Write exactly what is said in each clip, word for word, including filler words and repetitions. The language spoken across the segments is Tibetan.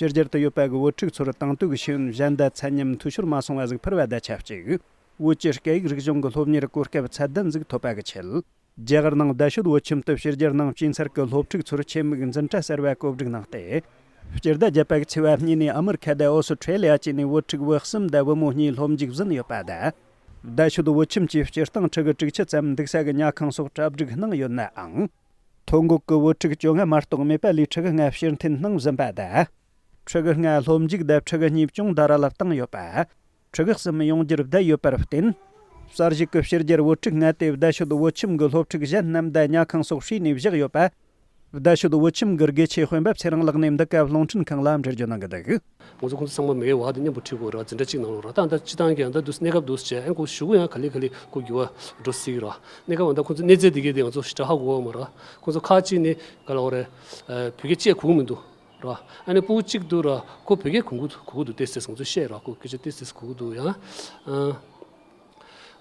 ཕྱི་རྒྱལ་དུ་ཡོད་པ་གི་བོད་ཕྲུག་ཚོར་དང་དུས་ཀྱི་ཤེས་ཡོན་གཞན་དང་མཚན་ཉམས་འཐུས་ཤོར་མ་སོང་བ་ཟིག་འཕུར་བ་དང་ཆབས་ཅིག་བོད་ཀྱི་སྐད་ཡིག་རིག་གཞུང་གི་སློབ་གཉེར་གོ་སྐབས་ཚད་ལྡན་ཟིག་ཐོབ་པ་གི་ཆེད། རྒྱ་གར་ནང་རྡ་ཤོད་བོད་ཁྱིམ་དུ་ཕྱི་རྒྱལ་ནང་སྐྱེས་ཚར་གི་སློབ་ཕྲུག་ཚོར་ཆེད་དམིགས་འཛིན་གྲྭ་གསར་བ་བཀོད་སྒྲིག་གནང་སྟེ། སྤྱི་ཟླ་བརྒྱད་པ་གི་ཚེས་པ་གཉིས་ནས་ཨ་མི་རི་ཁ་དང་ཨོ་སི་ཁྲེ་ལི་ཡ་བཅས་ནས་བོད་ཕྲུག་བུ་གསུམ་དང་བུ་མོ་གཉིས་སློབ་འཇུག་ཟིན་ཡོད་པ་དང་། རྡ་ཤོད་བོད་ཁྱིམ་གྱི་སྤྱིར་བཏང་ཕྲུ་གུ་དྲུག་ཅུ་ཙམ་འདུག་ས་གི་ཉལ་ཁང་སོགས་གྲ་སྒྲིག་གནང་ཡོད་ནའང་། ཐོ་འགོད་ཀྱི་བོད་ཕྲུག་བཅོ་ལྔ་མ་གཏོགས་མེད་པ་ལས་ཕྲུ་གུ་ལྔ་ཕྱིར་འཐེན་གནང་ཟིན་པ་དང་། ཕྲུ་གུ་ལྔ་སློབ་འཇུག་དང་ཕྲུ་གུ་གཉིས་སྐྱོང་བརྡ་ར་ལ་བཏང་ཡོད་པ། ཕྲུ་གུ་གསུམ་ཡོང་རྒྱུར་བསྡད་ཡོད་པར་བརྟེན། གསར་ཞུགས་ཀྱི་ཕྱི་རྒྱལ་བོད་ཕྲུག་ལྔ་དེ་རྡ་ཤོད་བོད་ཁྱིམ་གྱི་སློབ་ཕྲུག་གཞན་རྣམས་དང་ཉལ་ཁང་སོགས་བསྲེས་ནས་བཞག་ཡོད་པ། རྡ་ཤོད་བོད་ཁྱིམ་གྱི་དགེ་ཆེ་དཔོན་པ་ཚེ་རིང་ལགས་ནས་འདི་སྐབས་རླུང་འཕྲིན་ཁང་ལ་འགྲེལ་བརྗོད་གནང་གི་འདུག་ང་ཚོ་ཁོང་ཚོ་ཚང་མ་མི་གའི་བར་དུ་མཉམ་པོ་ཁྲིད་དགོས་ར། འཛིན་གྲྭ་གཅིག་ནང་ལོགས་ར། ད་ད་སྤྱི་བཏང་གི་ད་འདུག་གནས་སྐབས་འདུག་བྱས། ཨ་ཁོ་གཞུག་གུ་ཡང་ག་ལེ་ག་ལེ་ཁོ་འགྱུར་བ་འགྲོ་སྲིད་ཀྱི་ར། གནས་སྐབས་ད་ཁོང་ཚོ་གནས་ཚད་འདི་གའི་དེ་ང་ཚོ་ཞེ་དྲག་ཧ་གོ་བ་མ་ར། ཁོང་ཚོ་ཁག་ཅིག་ནས་ག་ལ་བ་རེད། བོད་སྐད་བཅས་གོ་གི་མི་འདུག་ར། ཨ་ནི་སྤུ་གུ་གཅིག་འདུག་ར། ཁོ་བོད་སྐད་གོ་གི་འདུག་གོ་གི་འདུག་ཏོག་ཙམ་ང་ཚོ་བཤད་ར། ཁོ་སྐད་ཆ་ཏོག་ཙམ་གོ་གི་འདུག་ཡང་། ཨ།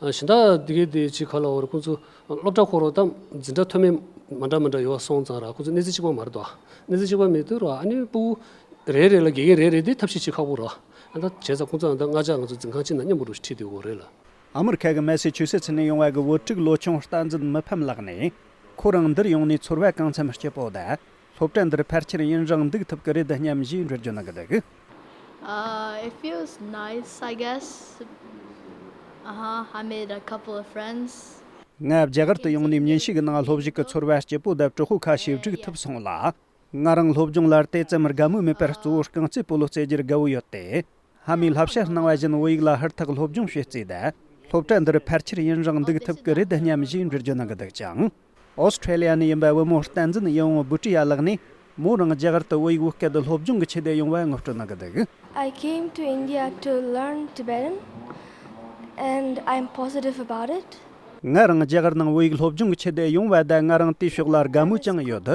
ཨ། གཞན་དག་འདི་གའི་དེ་ཅིག་ག་ལ་བ་རེད། ཁོང་ཚོ་སློབ་གྲྭ་ཁོ་རང་ད་འཛིན་གྲྭ་མཐོ་དམན་མ་འདྲ་མ་འདྲ་ཡོད་པ་སོང་ཙང་ར། ཁོང་ཚོ་གནས་ཚད་གཅིག་པ་མ་རེད་དོ། གནས་ཚད་གཅིག་པ་མེད་དུས་ར། ཨ་ནི་སྤུ་གུ་རེ་རེ་ལ་དགེ་རྒན་རེ་རེ་དེ་ཐབས་ཤེས་བྱེད་ཁག་པོ་ར། ཨ་ད་བྱས་ཙང་ཁོང་ཚོ་ཨ་ད་སྔ་ཆ་ང་ཚོ་འཛིན་ཁང་གཅིག་ནང་མཉམ་པོ་རུ་ཁྲིད་སྡོད་དགོས་རེད་ལ། ཨ་མི་རི་ཁ་གི་མེ་སི་ཆུ་སེ་ཚི་ནས་ཡོང་བ་གི་བོད་ཕྲུག་ལོ་ཆུང་བསྟན་འཛིན་མི་ཕམ་ལགས་ནས། ཁོ་རང་འདིར་ཡོང་ནས་ཚོར་བ་གང་འཚམ་སྐྱིད་པོ་དང་། སློབ་གྲྭ་འདིར་ཕལ་ཆེར་ཡུན་རིང་འདུག་ཐུབ་ཀྱི་རེད་སྙམ་ཞེས་འགྲེལ་བརྗོད་གནང་གི་འདུག Uh, it feels nice, I guess. Uh-huh, I made a couple of friends. ང་རྒྱ་གར་དུ་ཡོང་ནས་ཉིན་ཞིག་གི་ནང་སློབ་ཞུགས་ཀྱི་ཚོར་བ་སྐྱིད་པོ་དང་དྲོད་ཁོག་ཁ་ཤས་སྒྲིག་ཐུབ་སོང་ལ། ང་རང་སློབ་སྦྱོང་ལ་དེ་ཙམ་དགའ་མོས་མེད་པར་གཙོ་བོ་རྐང་རྩེད་སྤོ་ལོ་རྩེ་རྒྱུར་དགའ་བོ་ཡོད་དེ། ཕ་མའི་བསླབ་བྱ་གནང་བ་བཞིན་བོད་ཡིག་ལ་ཧུར་ཐག་སློབ་སྦྱོང་བྱེད་རྩིས་དང་། སློབ་གྲྭ་འདིར་ཕལ་ཆེར་ཡུན་རིང་འདུག་ཐུབ་ཀྱི་རེད་སྙམ་ཞེས་འགྲེལ་བརྗོད་གནང་གི་འདུག་ཅིང་། ཨོ་སི་ཁྲེ་ལི་ཡ་ནས་ཡིན་པ་བུ་མོ་བསྟན་འཛིན་ཡིད་འོང་བུ་ཀྲི་ཡ་ལགས་ནས། མོ་རང་རྒྱ་གར་དུ་བོད་ཡིག་བོད་སྐད་སློབ་སྦྱོང་གི་ཆེད་དུ་ཡོང་བ་ངོ་སྤྲོད་གནང་གི་འདུག I came to India to learn Tibetan, and I'm positive about it. ང་རང་རྒྱ་གར་ནང་བོད་ཡིག་སློབ་སྦྱོང་གི་ཆེད་དུ་ཡོང་བ་དང་། ང་རང་དེའི་ཕྱོགས་ལ་དགའ་མོས་ཀྱང་ཡོད།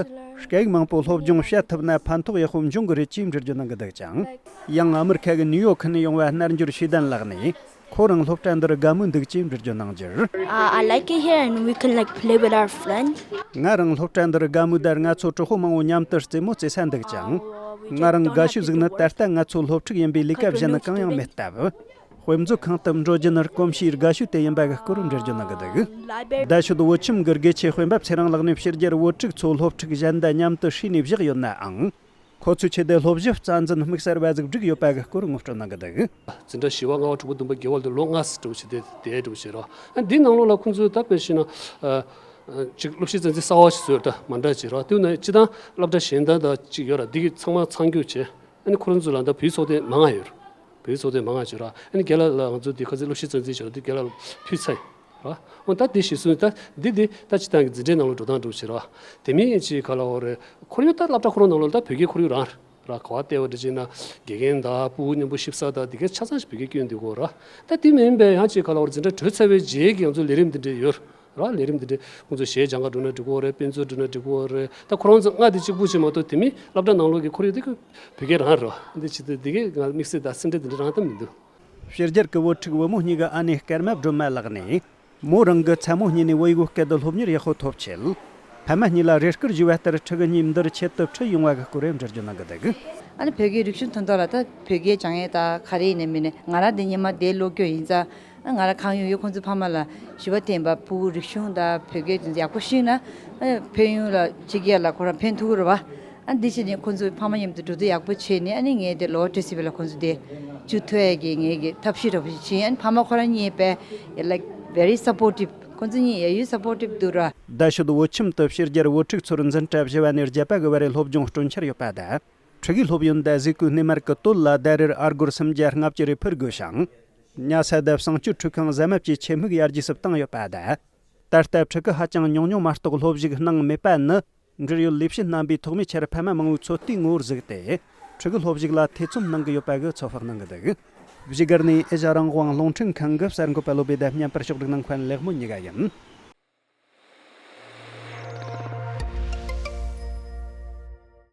སྐད་ཡིག་མང་པོ་སློབ་སྦྱོང་བྱེད་ཐུབ་ན་ཕན་ཐོགས་ཡག་པོ་འབྱུང་གི་རེད་ཅེས་འགྲེལ་བརྗོད་གནང་གི་འདུག་ཅིང་། ཡང་ཨ་མི་རི་ཁ་གི་ནིའུ་ཡོག་ཁུལ་ནས་ཡོང་བ་རྣལ་འབྱོར་ཤེས་ལྡན་ལགས་ནས། ཁོ་རང་སློབ་གྲྭ་འདིར་དགའ་མོས་འདུག་ཅེས་འགྲེལ་བརྗོད་གནང་རྒྱུར། Uh, I like it here and we can like play with our friends. ང་རང་སློབ་གྲྭ་འདིར་དགའ་མོས་དང་། ང་ཚོ་གྲོགས་པོ་མང་པོ་མཉམ་དུ་རྩེད་མོ་རྩེ་ས་འདུག་ཅིང་། ང་རང་དགའ་ཤོས་ཟིག་ནི་ད་ལྟ་ང་ཚོ་སློབ་ཕྲུག་ཡིན་པས་ལས་ཀ་གཞན་གང་ཡང་མེད་སྟབས། དཔེ་མཛོད་ཁང་དུ་འགྲོ་རྒྱུ་ནི་གོམས་གཤིས་དགའ་ཤོས་དེ་ཡིན་པ་གི་སྐོར་འགྲེལ་བརྗོད་གནང་གི་འདུག་རྡ་ཤོད་བོད་ཁྱིམ་གྱི་དགེ་ཆེ་དཔོན་པ་ཚེ་རིང་ལགས་ནས་ཕྱི་རྒྱལ་བོད་ཕྲུག་ཚོ་སློབ་ཕྲུག་གཞན་དང་མཉམ་དུ་བསྲེས་ནས་བཞག་ཡོད་ནའང་། ཁོ་ཚོའི་ཆེད་དུ་སློབ་གཞི་རྩ་འཛིན་དམིགས་བསལ་བ་ཟིག་བསྒྲིགས་ཡོད་པ་གི་སྐོར་ངོ་སྤྲོད་གནང་གི་འདུག་འཛིན་གྲྭ་བཞི་པ་ལྔ་པ་དྲུག་པ་བདུན་པ་བརྒྱད་པ་ལ་ལོ་ལྔ་ཙམ་འགྲོ་བྱེད་དེ་དེ་འགྲོ་བྱེད་རོགས། ཨ་འདི་ནང་ལོགས་ལ་ཁོང་ཚོས་ད་དཔེ་བཤད་ན། ཨ་ཅིག་སློབ་གཞི་རྩ་འཛིན་གསར་བ་ཞིག་བཟོས་ད་མ་འདྲ་བྱེད་རོགས། དེ་ནས་སྤྱི་བཏང་སློབ་གྲྭ་གཞན་དག་དང་ཅིག་ཡོད་ར། འདི་གི་ཚང་མ་ཚང་རྒྱུ་བྱས། ཨ་ནི་ཁོ་རང་ཚོ་ལ་ད་བོད་ཚོགས་སྡེ་མང་ང་ཡོད་ར། བོད་ཚོགས་སྡེ་མང་ང་བྱེད་རོགས། ཨ་ནི་རྒན་ལགས་ལ་ང་ཚོ་འདི་ཁ་སང་སློབ་གཞི་རྩ་འཛིན་བྱས་རོགས། འདི་རྒན་ལགས་ལ་ཕུལ་ཚར་ཡིན། ར། འོ་ད་དེ་གཞི་བཟུང་ད་འདི་འདི་ད་སྤྱི་བཏང་གི་འཛིན་གྲྭའི་ནང་ལ་འགྲོ་སྟངས་འགྲོ་བྱེད་ར། དེ་མིན་ཅིག་ག་ལ་འོ་རེད། ཁོར་ཡུག་ད་སློབ་གྲྭ་ཁོ་རང་ནང་ལ་ད་བོད་སྐད་ཁོར་ཡུག་རང་ར། ག་བ་ལྟེ་བ་འདྲ་བྱས་ན་དགེ་རྒན་དང་སྤུ་གུ་མཉམ་པོ་ཤིབ་ས་དང་དེ་གའི་ཆ་ཚང་ཞིག་བོད་སྐད་སྐྱོན་འདུག་གོ་ར། ད་དེ་མིན་པའི་ཡང་ཅིག་ག་ལ་འོ་འཛིན་གྲྭ་གྲོལ་ཚར་བའི་རྗེས་ཀྱི་ང་ཚོ་ལས་རིམ་འདི་འདྲ་ཡོད་ར། ལས་རིམ་འདི་འདྲ་ཁོང་ཚོ་གཞས་སྦྱང་ག་འགྲོ་ན་འགྲིག་གོ་རེད། དཔེ་མཛོད་འགྲོ་ན་འགྲིག་གོ་རེད། ད་ཁོ་རང་ཚོ་ལྔ་དེ་གཅིག་པུ་ཅིག་མ་གཏོགས་དེ་མིན་སློབ་གྲྭ་ནང་ལོགས་ཀྱི་ཁོར་ཡུག་དེ་བོད་སྐད་རང་ར། འདི་ཅི་ད་དེ་གའི་ང་དམིགས་བསལ་ད་སེམས་ཁྲལ་འདི་འདྲ་རང་ད་མི་འདུག་ཕྱི་རྒྱལ་གྱི་བོད་ཕྲུག་བུ་མོ་གཉིས་ཀྱི་ཨ་ནེ་སྐར་མ་སྒྲོལ་མ་ལགས་ནས། མོ་རང་གི་ཚ་མོ་གཉིས་ནས་བོད་ཡིག་བོད་སྐད་དུ་སློབ་གཉེར་ཡག་པོ་ཐོབ་ཆེད། ཕ་མ་གཉིས་ལ་རེ་སྐུལ་ཞུས་པ་ལྟར་ཕྲུ་གུ་གཉིས་འདིར་ཆེད་དུ་ཁྲིད་ཡོང་བ་གི་སྐོར་འགྲེལ་བརྗོད་གནང་གི་འདུག་ཨ་ནི་བོད་སྐད་རིག་གཞུང་དོན་དག་ལ་ད་བོད་སྐད་སྦྱང་ཡས་ད་ག་རེ་ཡིན་ནའི་མིན་ནའི་ང་རང་འདི་སྔོན་མ་འདིར་ལོག་རྒྱུ་ཡིན་ཙང་། ང་རང་གང་ཡོང་ཡོང་ཁོང་ཚོའི་ཕ་མ་ལ་ཞུ་བ་བསྟན་པ། ཕྲུ་གུ་རིག་གཞུང་དང་བོད་སྐད་དེ་ཚོ་ཡག་པོ་ཤེས་ན་ཕན་ཡོན་ལ་ཕྱི་རྒྱལ་ལ་ཁོ་རང་ཕན་ཐོགས་ཀྱི་རེད་པ། ཨ་འདི་བྱས་ནས་ཁོང་ཚོའི་ཕ་མ་མཉམ་དུ་འགྲོ་སྡོད་ཡག་པོ་བྱས་ནས། ཨ་ནི་ངས་དེ་ལོ་ཊི་སི་བི་ལ་ཁོང་ཚོ་དེ་བཅུག་ཐུབ་ཡས་ཀྱི་ངས་ཀྱི་ཐབས་ཤེས་འདྲ་པོ་ཞིག་བྱས། ཨ་ནི་ཕ་མ་ཁོ་རང་གཉིས་པས་like very supportive། ཁོང་ཚོ་གཉིས་ཡ་ཡུལ་supportive་འདུག་ར། རྡ་ཤོད་བོད་ཁྱིམ་དུ་ཕྱི་རྒྱལ་བོད་ཕྲུག་ཚོར་འཛིན་གྲྭ་བཞི་པ་ནས་བརྒྱད་པ་གི་བར་རེ་སློབ་སྦྱོང་སྤྲོད་འཆར་ཡོད་པ་དང་། ཕྲུ་གུའི་སློབ་ཡོན་དང་གཟུགས་པོའི་སྣེ་མར་གྱི་དོད་ལ་ཟླ་རེར་ཨ་སྒོར་སུམ་བརྒྱ་ལྔ་བཅུ་རེ་ཕུལ་དགོས་ཤིང་། ཉལ་ས་དང་གསང་སྤྱོད་ཁྲུས་ཁང་གཟབ་མོ་བཅས་ཆེད་དམིགས་ཡར་རྒྱས་སུ་བཏང་ཡོད་པ་དང་། ད་ལྟ་ཕྲུ་གུ་ཧ་ཅང་ཉུང་ཉུང་མ་གཏོགས་སློབ་ཞུགས་གནང་མེད་པ་ནི། འབྲེལ་ཡོད་ལས་བྱེད་རྣམ་པས་ཐོག་མའི་ཆར་ཕ་མ་མང་བོའི་འཚོ་བལྟས་ངོ་བོར་གཟིགས་ཏེ། ཕྲུ་གུ་སློབ་ཞུགས་ལ་ཐེ་ཚོམ་གནང་གི་ཡོད་པ་གི་ཚོད་དཔག་གནང་གི་འདུག་བཞུགས་སྒར་ནས་ཨེ་ཤ་རང་དབང་རླུང་འཕྲིན་ཁང་གི་གསར་འགོད་པ་བློ་བྷེ་དང་མཉམ་པར་ཕྱོགས་སྒྲིག་གནང་མཁན་ལེགས་མོ་གཉིས་ཀ་ཡིན།